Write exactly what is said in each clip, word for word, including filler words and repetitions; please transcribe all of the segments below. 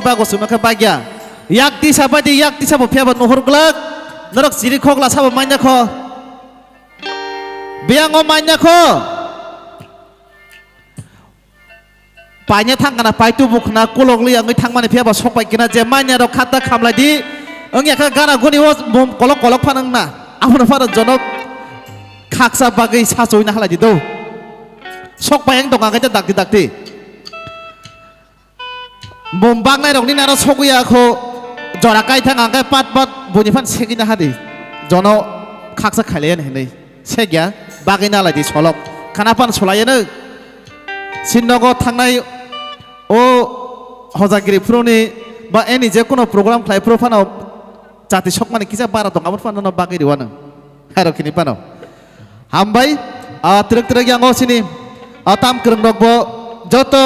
Bago sumno khe bagya. Yak tisa bai di, yak tisa bo phiya bo nuhur glak. Norok chiri khokla sabo manya kho. Biyango manya kho. Paina thang kana pai tubu khna kolok li angwi thangmani phiya bo sok pai kina je manya rok khata khamlai di. Wngya kha gana guni o bum kolok kolok phan wngna. Abono phano jonok khaksa bagwi sachoina halai di do. Sok pai ang tong ang khe dakti dakti. Bum baknai rokni naro sogwi ya kho jora kai thang ang khe pat pat buini phan segwi na hadi. Jono khaksa khailaiya hinwi segya bagwi na lai di solok khana phan sulaiya no. Sin nogo thangnai o hojagiri phuruni ba any je kono program khlai phuru phano chati sokmani kisa bara tong abo phano bagwi riwano. Hairok hini phano. Hambai, ah, twrwk twrwk yango sini, ah, tam kwrwng rok bo joto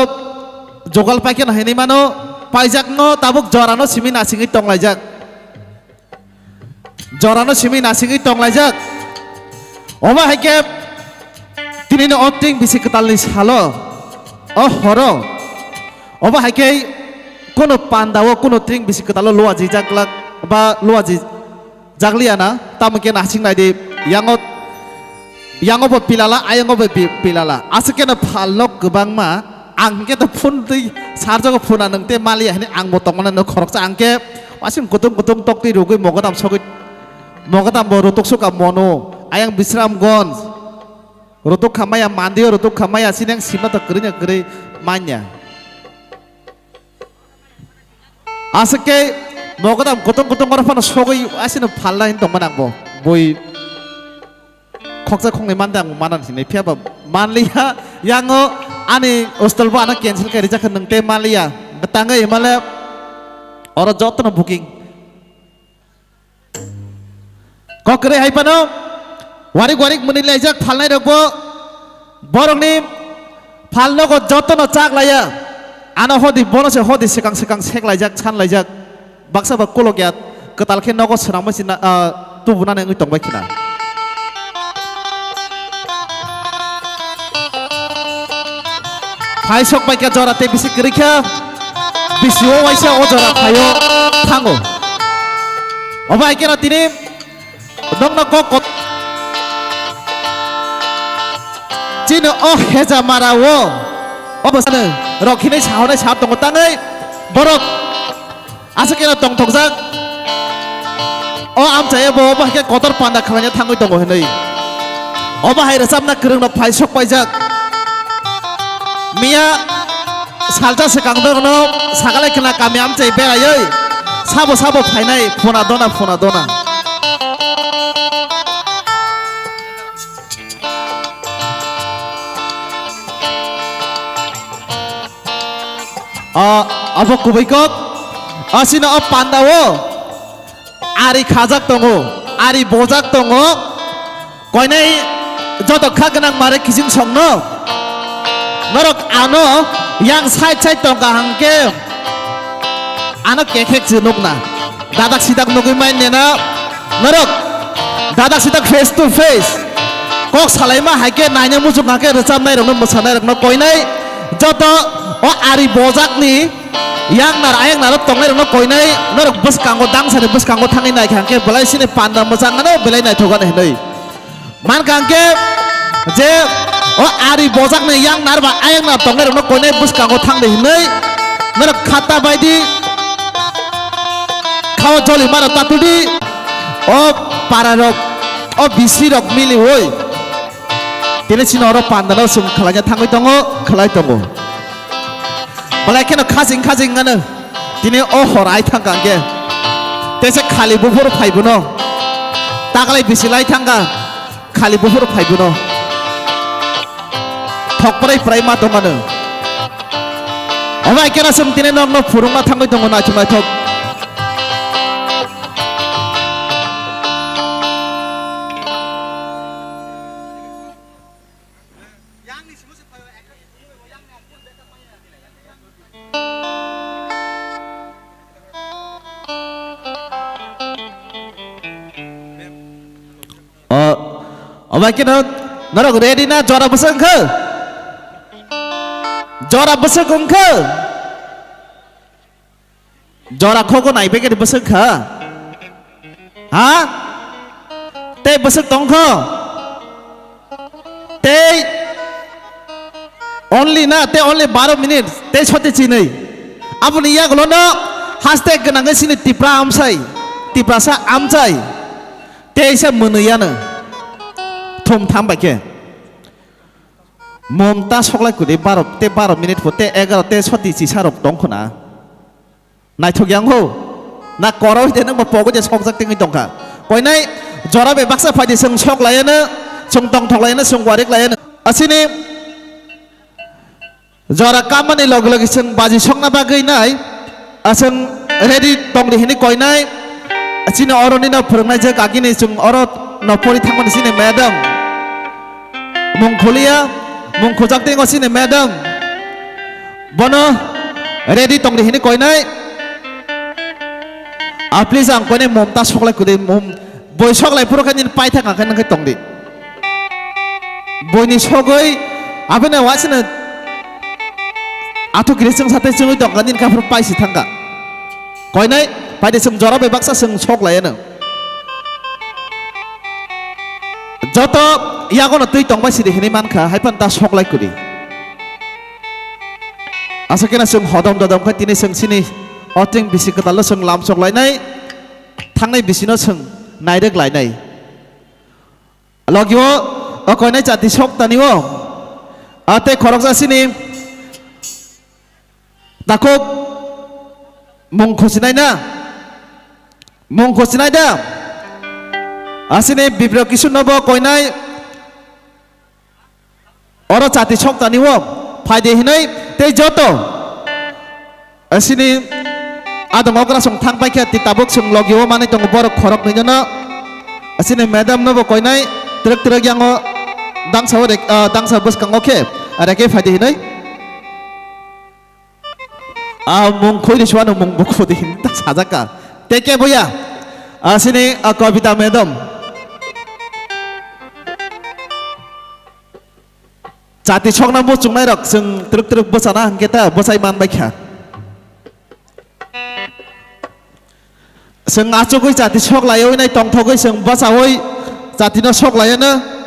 jogal paikhe no hinwi mano, paijak no tabuk jora no simi nasingwi tonglaijak. Jora no simi nasingwi tonglaijak. Omo hai khe tini no o tring bisi kwtal ni salo, o horo, omo hai khe kono panda o kono tring bisi kwtal o luaji jak glak ba luaji Jagliya na, tamo khe nasing nai di, yango, yango bo pilala, ayango bo pi-, pilala. Aswk khe no phal nok kwbangma, ang hwnkhe to phone twi sarjago phone a nwng tei maliya hwnwi ang bo tongmani no khoroksa ang khe wasing kutung kutung tok twi rwgwi mogodam sogwi, mogodam bo rutuk suka mono, ayang Bisramgonj, rutuk kha maya mandiyo rutuk kha maya sini ang sima to kwrwino kwrwi manya. Aswk khe mogodam kutung kutung oro phano sogwi asino phalna hini tongmani ang bo. Bui khoksa khoknwi mande ang bo manan hinwi phiya ba manliya. Yango ani hostel bo ano cancel khe rijak khe nwng tei manliya. Tangwi himale oro jotono booking. Kok kwrwi hai phano warik warik mwnwi laijak phalnai rok bo borokni phal nogo jotono chak laiya. Ano hodi bono se hodi swkang swkang sek laijak san laijak baksa ba kolok ya kwtal khe nogo swnamwi se na, ah, tubunani wngwi tongbai khna. Phai sok bai kha jora tei bisi kwrwi kha. Bisi o waisa o jora phaio thango. Obo hai khe no tini nokno kok kot. Chini o heja mara o. Obo sano rok hinwi sahonai sa tongo tangwi borok. Aswk khe no tongthokjak. O amchai bo obo hai khe kotor panda khlaina thangwi tongo hinwi. Obo hai rwchapna kwrwng rok phai sok paijak. Miya salsa swkang dogno sagalai khna kami amchai beraiwi sabo sabo phainai phuna dona phuna dona. O, abo kubui kok. Asino o panda o ari khajak tongo, ari bojak tongo. Koinai joto kha gwnang mare kiching songno. Norok ano yang side side tongka hangke ano kekhek se nukna. Dadak sidak nugwi mai nena norok dadak sidak face to face kok salaima hai khe naina muchung hake rwchabnai rokno mwsanai rokno koinai joto o ari bojakni yang nar ayang naro tongnai rokno koinai norok bwskango dangsani bwskango thangwi nai kha hangke belai sini panda mwchang ano belai naithok ano hinwi. Mankha hwnkhe je o ari bojakni yang nar ba ayang nar tongnai rokno koinai bwskango thangdi hinwi norok khata baidi khao joli mano tatudi o para rok o bisi rok miliwi tini sino oro panda no chwng khlaina thangwi tongo khlai tongo. Belai kheno khajing khajing ano tini o hor ai thangkha hwnkhe. Tei se khali buphuru phai bono. Taklai bisi lai thangkha khali buphuru phai bono. Thok prai prai ma tong ano. Omo hai kheno chwng tini nokno phurungna thangwi tongo naithok naithok. O, obai khe no, norok ready na? Jora bwswk wngkha? Jora bwswk wngkha? Jora khogo nai beke bwswk kha. Ha? Tei bwswk tong kho? Tei only na, tei only baro minute, tei soti chinwi. Aboni yagulo no haste gwnangwi sini Tipra amsai, Tiprasa amchai. Tei se mwnwi yano. Thum tham bai khe. Mom ta soklai kudi baro, tei baro minute pho, tei egaro, tei soti chisa rok tong khuna. Naithok yang ho. Na koroi de nang ba pogo de sokjak tingwi tongkha. Koinai jora be baksa phaidi sung sok layana, sung tong thok layana, sung warik layana. Asini jora kamani log log sung baji sokna bagwi nai. Asung ready tong di hini koinai. Asini oro nino phwrwngnai je kagini sung oro no pori thangmani sini madam. Mung khuliya, mung khujak tingo sini madam. Bono ready tong di hini koinai. Ah, please, ang koinai mom ta soklai kudi, mom boi soklai puro khe nini paithak ang khe nang khe tong di. Boini sogoi, abene wasina athu kiri chwng sate chwngwi tong kha, nini kha phuru paisi thang kha. Koinai, paide chwng jora bai baksa chwng sok lai ano. Joto yagono twi tongbai sidi hinwi mankha, hai phano ta sok lai kudi. Asa kena chwng hodom dodom khe tini chwng chini o chwng bisi kwtal no chwng lam sok lainai, thangnai bisi no chwng nairwk lainai. Logi o, o koinai chati sok tani o. A tei khoroksa sini. Takhuk mung khusinai na? Mung khusinai da? Asini Bibro Kisu nobo koinai oro chati sok tani o phaidi hinui tei joto asini adong okra song thang paikha ti tabuk song logi o manui tongo borok khorok nui jono asini madam nobo koinai twrwk twrwk yango dangsa o rek, ah, dangsa bwskango khe reke phaidi hinui. Ah, mung khoi ni suano mung buku di hinta sajaka. Teke boya. Ah, sini, ah, Kavita madam. Chati sokna muchungnai rok chwng twrwk twrwk bwchana hwnkhe ta bwchai man baikha. Chwng achugwi chati sok laiwi nai tongthogwi chwng bwchaui chati no sok laiano.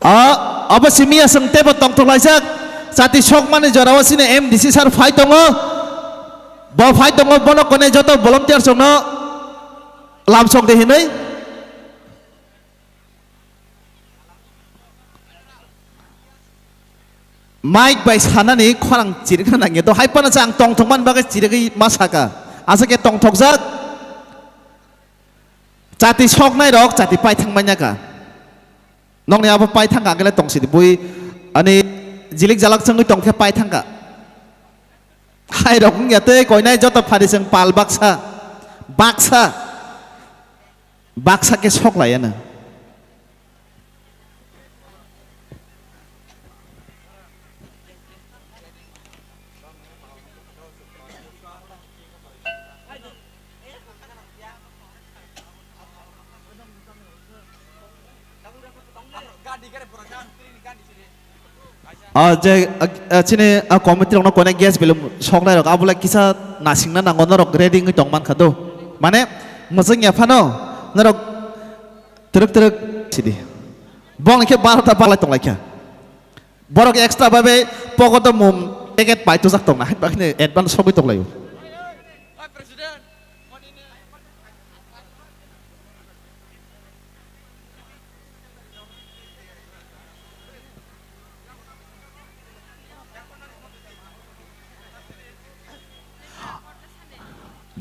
A, abo simi ya chwng teibo tongthok laijak. Chati sokmani jorao sini M D C sir phai tongo. Bo phai tongo, bono kone joto volunteer songno lamsok de hinui. Mike bai sanani khorang chirikna nangya. To hai phano chang tongthok man bagwi chirigwi ma saka. Asa khe tongthokjak. Chati soknai rok chati paithang manya ka. Nokni abo paithang ka angkhe tong sidi bui ani jilik jalak chwngwi tong khe paithang ka. Hai rok wngya tei koinai joto phari chwng pal baksa, baksa, baksa khe sok laiya na. Ah, je, ah, ah, chini, ah, committee rokno koine gas belum soknai rok, abo le kisa nasingna nango, norok ready wngwi tong mankha do. Mane, mwchang ya phano, norok twrwk twrwk sidi. Bong khe barota palai tong lai kha. Borok extra babe pokoto mum packet pai tujak tongna, hai bagwino advance sogwi tonglaio.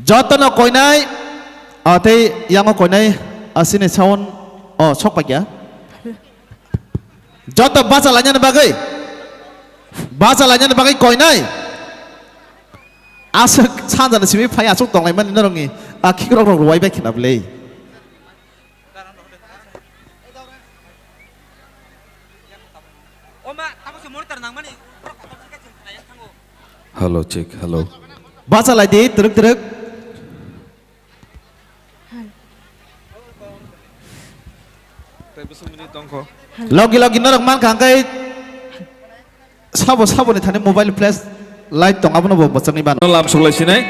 Jotono koinai, ah, tei yango koinai, ah, sini sound, oh, sok paikya. Joto bacha lainani bagwi, bacha lainani bagwi koinai. Aswk sanjani simi phai aswk tonglaimani norokni, ah, khikrok rok rwai bai khna bwle. Hello, check, hello. Bacha lai di, twrwk twrwk. Logi logi norok man kha hwnkhe Sabo, saboni thani mobile flash light tong, abono bo mwchangwi mano. Lam suklai sinai.